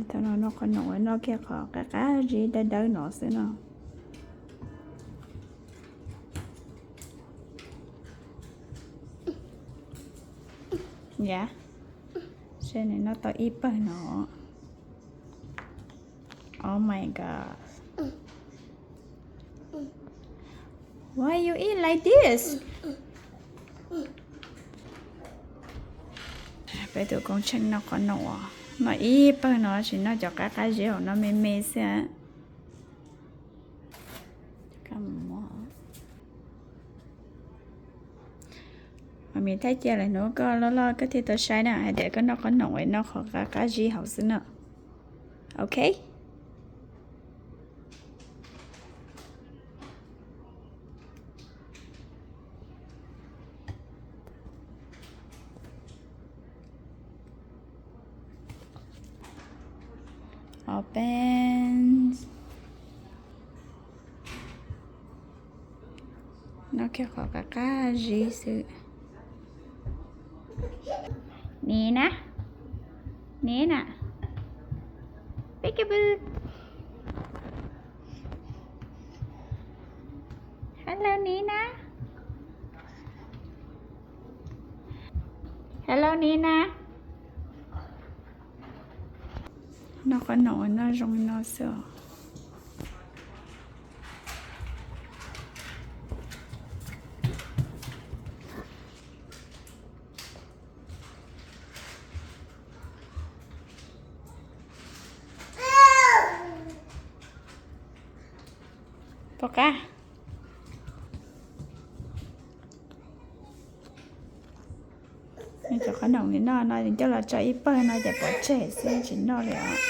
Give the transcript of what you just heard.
Thaum no noj qhov no, noj kiag qhov qab qab zib dawb dawb no xwb no. Yam, seb nws noj tau ib pawg no. Oh my god. Why you eat like this? Peb tus koob tsheej noj qhov no, noj ib pawg no tsis noj cov qab qab zib hauv no me me xwb. Mami thaij cia lawm hnub koj loj loj koj thiaj tau saib na, hais tias koj noj qhov no, noj qhov qab qab zib hauv xwb na. Ok. Open. Noj kiag qhov qab qab zib xwb. Niv na, niv na, peekaboo. Hello niv na, hello niv na. Noj qhov no noj zoo no xwb os. Pom qab. Cov qhov no nws noj no coj los tso ib pawg no ces pov tseg xwb tsis noj li os.